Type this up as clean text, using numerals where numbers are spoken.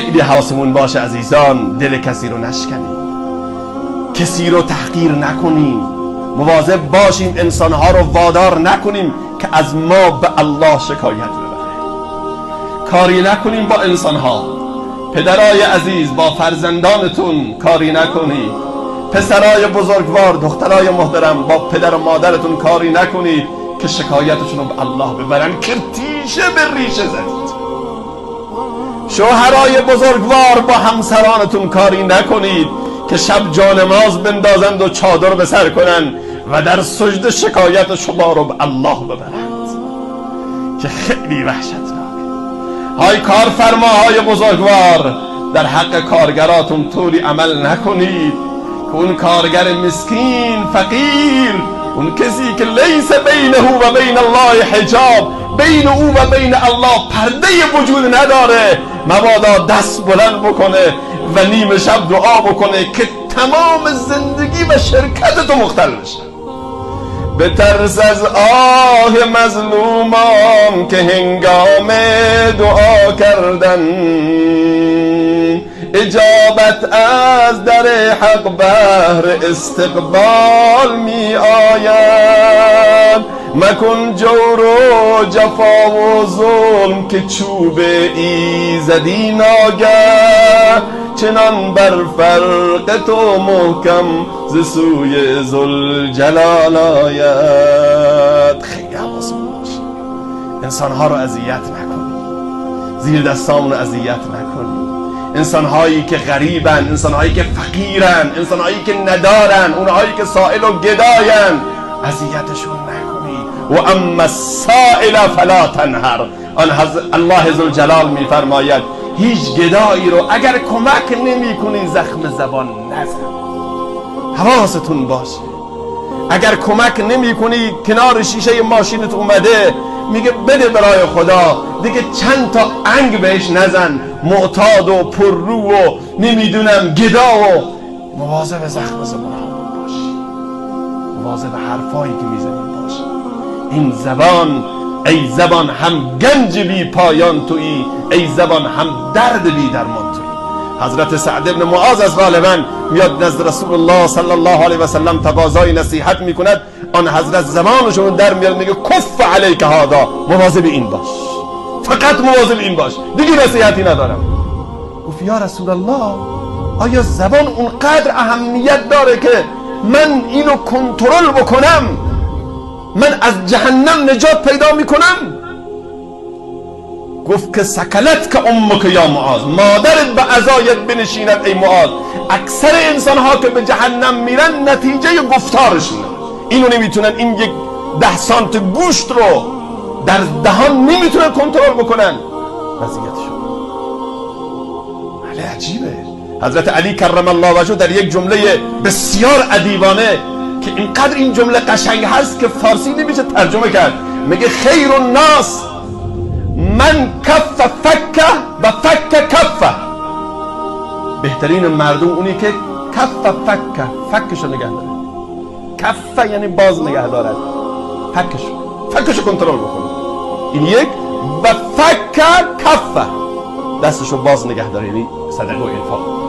خیلی حواسمون باشه عزیزان، دل کسی رو نشکنیم، کسی رو تحقیر نکنیم، مواظب باشیم انسانها رو وادار نکنیم که از ما به الله شکایت ببره. کاری نکنیم با انسانها. پدرای عزیز با فرزندانتون کاری نکنید، پسرای بزرگوار، دخترای محترم با پدر و مادرتون کاری نکنید که شکایتشون رو به الله ببرن که تیشه به ریشه زدید. شوهرای بزرگوار با همسرانتون کاری نکنید که شب جانماز بندازند و چادر به سر کنن و در سجده شکایت شما رو به الله ببرند که خیلی وحشتناک. های کارفرماهای بزرگوار، در حق کارگراتون طوری عمل نکنید که اون کارگر مسکین فقیر، اون کسی که لیس بینه و بین الله حجاب، بین او و بین الله پرده وجود نداره، مبادا دست بلند بکنه و نیمه شب دعا بکنه که تمام زندگی و شرکت تو مختل بشه. بترس از آه مظلومان که هنگام دعا کردن، اجابت از در حق بهر استقبال می آید. مکن جور و جفا و ظلم که چوب ایزدی ناگه، چنان بر فرق تو محکم ز سوی ذوالجلال آید. خیلی حواسمون باشه، انسانها رو اذیت نکنیم، زیر دستامون رو اذیت نکنیم. انسانهایی که غریبن، انسانهایی که فقیرن، انسانهایی که ندارن، اونهایی که سائل و گداین، اذیتشون نکنید. و اما السائل فلا تنهر. آن الله ذوالجلال میفرماید هیچ گدایی رو اگر کمک نمی کنی زخم زبان نزن. حواستون باشه، اگر کمک نمی کنی، کنار شیشه ماشینت اومده میگه بده برای خدا، دیگه چند تا انگ بهش نزن، معتاد و پررو و نمیدونم گدا و مواظب زخم زبان همون باشی، مواظب حرفایی که میزنیم باشی. این زبان، ای زبان هم گنج بی پایان تویی، ای زبان هم درد بی درمان تویی. حضرت سعد بن معاذ از غالبا میاد نزد رسول الله صلی الله علیه و سلم تقاضای نصیحت میکند. آن حضرت زبانشون در میاد میگه کف علیک هذا، مواظب این باش، فقط مواظب این باش، دیگه نصیحتی ندارم. گفت یا رسول الله، آیا زبان اونقدر اهمیت داره که من اینو کنترل بکنم، من از جهنم نجات پیدا میکنم؟ گفت که سکلت که امک یا معاذ، مادرت به عزایت بنشیند ای معاذ. اکثر انسان ها که به جهنم میرن نتیجه گفتارشونه، اینو نمیتونن، این یک 10 سانت گوشت رو در دهان نمیتونن کنترل بکنن، وضعیتشون بله عجیبه. حضرت علی کرم الله وجهه در یک جمله بسیار ادیبانه که اینقدر این جمله قشنگ هست که فارسی نمیشه ترجمه کرد، میگه خیر الناس من کف فکه و فک کفه. بهترین مردم اونی که کف فکه، فکشو نگه داره، کفه یعنی باز نگه دارد، فکشو کنترل بکنه، این یک، و فک کفه دستشو باز نگه داره، یعنی صدقه و انفاق.